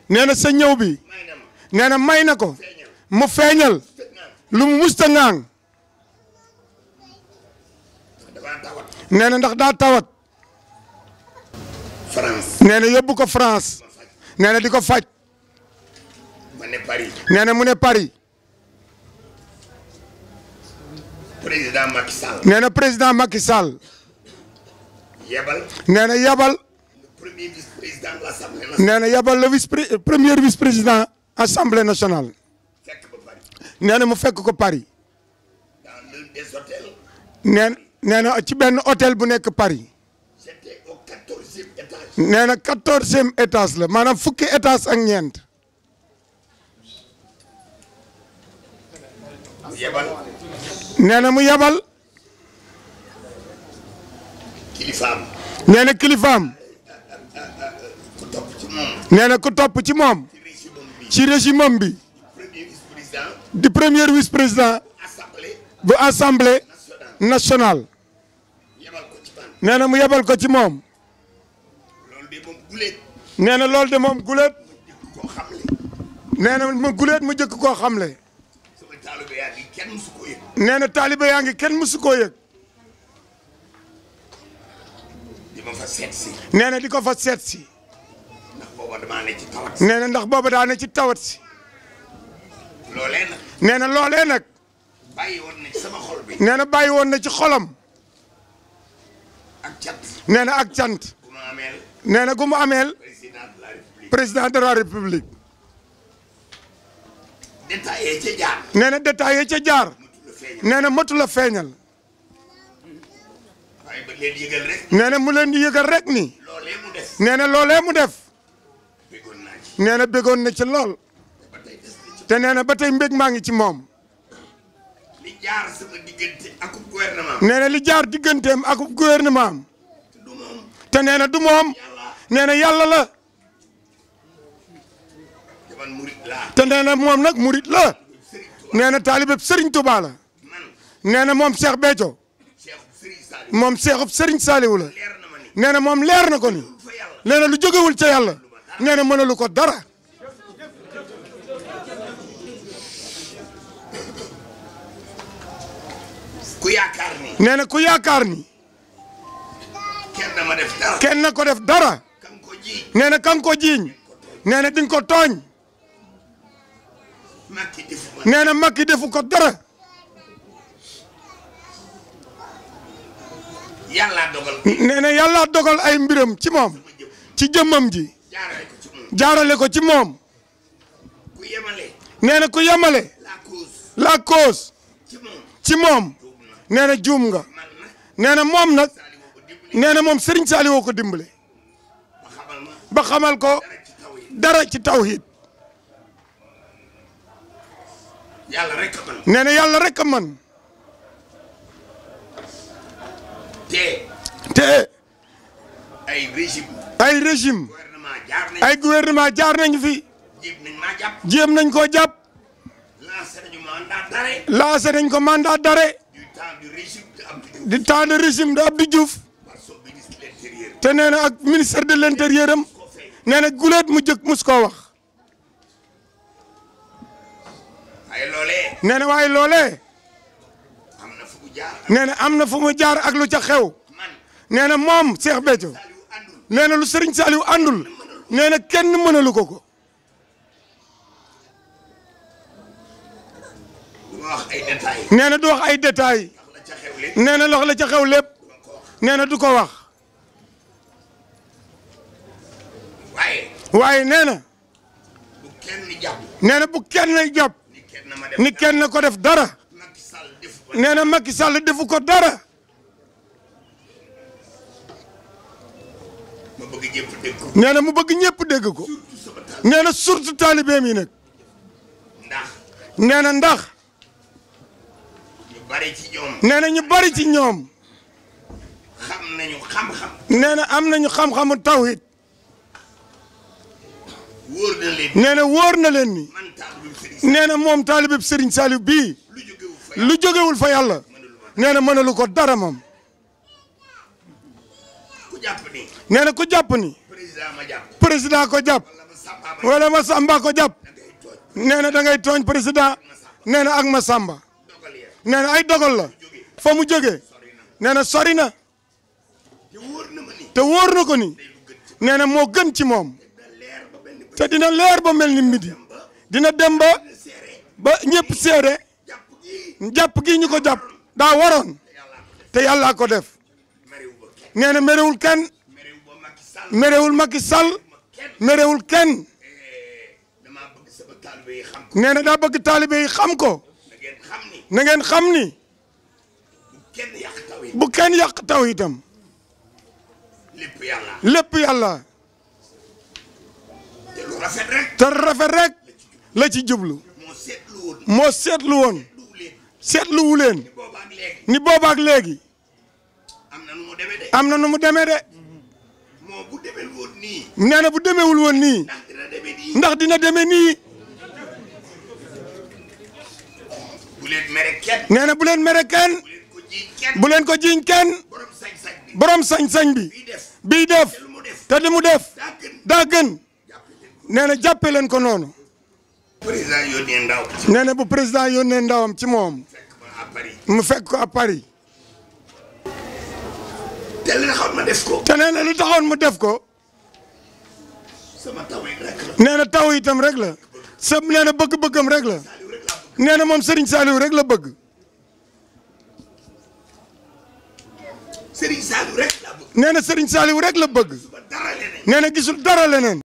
nee na sa ñëw bi nee na may na ko mu feeñal lu mu musta ŋaang nee na ndax daa tawat nee na yóbbu ko France nee na di ko faj nee na mu ne Paris président Macky Sall nee na président Macky Sall nee na yabal premier vice-président de l'Assemblée nationale nee na yabal le premier vice-président Assemblée nationale nee na mu fekk ko Paris dans l'un des hôtels nee na ci benn hôtel bu nekk Paris c'était au 14e étage nee na 14e étage la maanaam fukki étage ak ñeent nee na mu yabal kilifaam nee na kilifaam nee na ku topp ci moom ci régime am bi di premier vice-président bu assemblée nationale nee na mu yebal ko ci moom nee na loolu de moom guléet nee na mu guléet mu jëkk koo xamle nee na taalibe yaa ngi kenn mësu koo yëg nee na di ko fa seet si nee na ndax booba daa ne ci tawat si nee na loolee nag nee na bàyyi woon na ci xolam nee na ak cant nee na gu mu ameel président de la république nee na détaillé ca jaar nee na matu la feeñal nee na mu leen di yëgal rek ni nee na loolee mu def nee na bégoon na ci lool te nee na ba tey mbég maa ngi ci moom nee na li jaar digganteem ak gouvernement am te nee na du moom nee na yàlla la te nee na moom nag murit la nee na taalibe Serigne Touba la nee na moom Cheikh Béthio moom Cheikhub Serigne Saliou la nee na moom leer na ko ni nee na lu jógewul ca yàlla nee na mënalu ko dara nee na ku yaakaar ni kenn na ko def dara nee na kan ko jiiñ nee na dinga ko tooñ nee na Macky defu ko dara nee na yàlla dogal ay mbiram ci moom ci jëmmam ji jaarale ko ci moom nee na ku yemale la cause ci moom nee na juum nga nee na moom nag nee na moom Serigne Saliou ko dimbale ba xamal ko dara ci tawhid nee na yàlla rek a mën te ay régime ay gouvernement jaar nañ fi jéem nañ koo jàpp lancé nañ ko mandat d'arrêt du temps de régime de Abdou Diouf te nee na ak ministère de l'intérieur am nee na guleet mu jëkk mus koo wax nee na waaye loolee nee na am na fu mu jaar ak lu ca xew nee na moom Cheikh Béthio nee na lu Serigne Saliou àndul nee na kenn mënalu ko ko nee na du wax ay détails nee na lox la ca xew lépp nee na du ko wax waaye nee na nee na bu kenn jàpp ni kenn ko def dara nee na Macky Sall defu ko dara nee na mu bëgg ñëpp dégg ko nee na surtout taalibeem yi nag nee na ndax nee na ñu bari ci ñoom nee na am nañu xam-xamu tawhid nee na wóor na leen ni nee na moom taalibe Serigne Saliou bii lu jógewul fa yàlla nee na mënalu ko dara moom nee na ku jàpp ni président ko jàpp wala ma Samba ko jàpp nee na da ngay tooñ président nee na ak ma Samba nee na ay dogal la fa mu jógee nee na sori na te wóor na ko ni nee na moo gën ci moom te dina leer ba mel ni midi dina dem ba ñëpp seede jàpp gi ñu ko jàpp daa waroon te yàlla ko def nee na merewul kenn merewul Macky Sall merewul kenn nee na daa bëgg taalibe yi xam ko na ngeen xam ni bu kenn yàq taw itam lépp yàlla te rafet rek la ci jublu moo seetlu woon seetluwu leen ni boobaak léegi am na nu mu demee de nee na bu demewul woon nii ndax dina demee nii nee na bu leen mere kenn bu leen ko jiiñ kenn borom sañ-sañ bi bii def te li mu def daa gën nee na jàppe leen ko noonu nee na bu président yónnee ndawam ci moom mu fekk ko à Paris te nee na li taxoon mu def ko nee na taw itam rek la sa nee na bëgg-bëggam rek la nee na moom Serigne Saliou rek la bëgg nee na Serigne Saliou rek la bëgg nee na gisul dara leneen